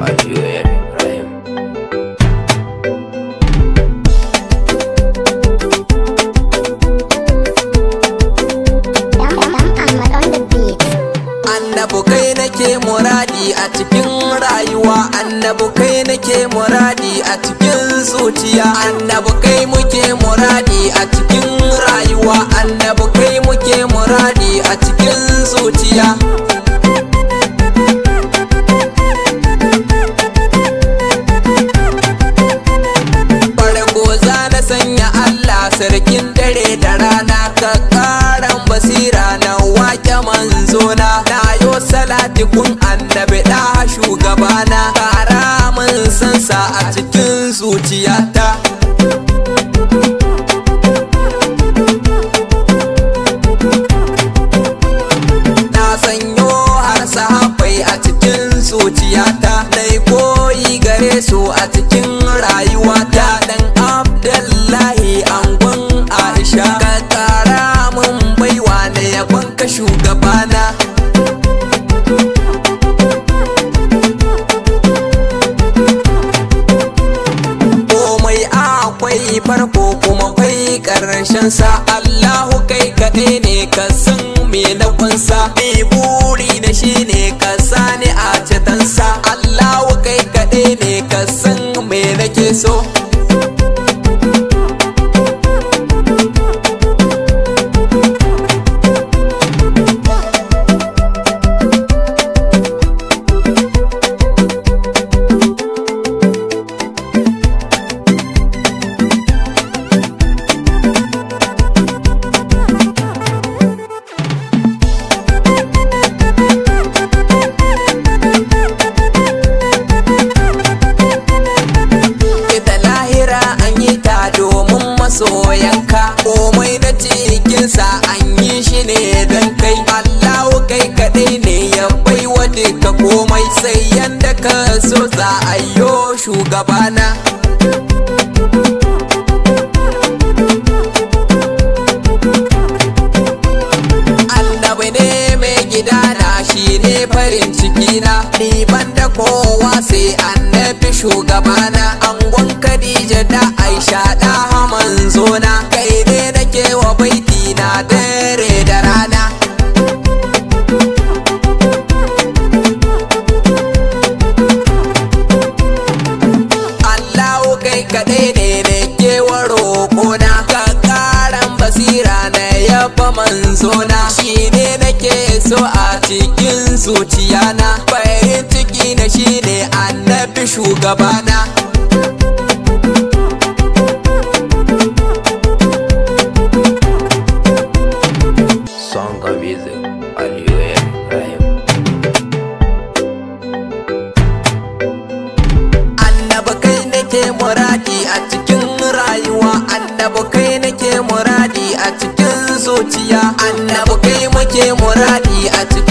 Aliyu Ibrahim. Ahmad on the beat. Annabu kai nake muradi a cikin rayuwa, annabu kai nake muradi a cikin zuciya, annabu kai muke muradi a cikin rayuwa, annabu kai muke muradi a cikin zuciya. Farko za na sanya Allah sarkin dare da rana, ka karan basira na wake manzona, na yo salati kun annabi da shugabana, kara min sansa a cikin zuciyata. Na sanyo har sahabbai a cikin zuciyata, na koyi gare su a cikin rayuwata. Dan Abdullahi angon Aisha, ka kara min baiwa na yabon ka shugabana. Komai akwai farko kuma akwai ƙarshen sa, Allahu kai kaɗai ne ka san me na kunsa, ni buri na shine ka sani a cetonsa. Allahu kai kaɗai ne ka san me nake so. Ita lahira an yi ta domin masoyanka, komai na cikinsa an yi shi ne don kai. Allahu kai kaɗai ne ya baiwa duka komai, sai yanda ka so za a yo shugabana. Annabi ne mai gidana, shi ne farin cikina, ni ban da kowa sai annabi shugabana. Angon Khadija da Aisha da manzona, kai ne nake wa baiti na dare da rana. Allahu kai kaɗai ne nake wa roƙona, ka ƙaran basira na yaba manzona, shi ne nake so a cikin zuciyana, farin ciki na shi ne annabi shugabana. Song of Music, Aliyu Ibrahim. Annabi kai nake muradi a cikin rayuwa, annabi kai nake muradi a cikin zuciya, annabi kai muke muradi a cikin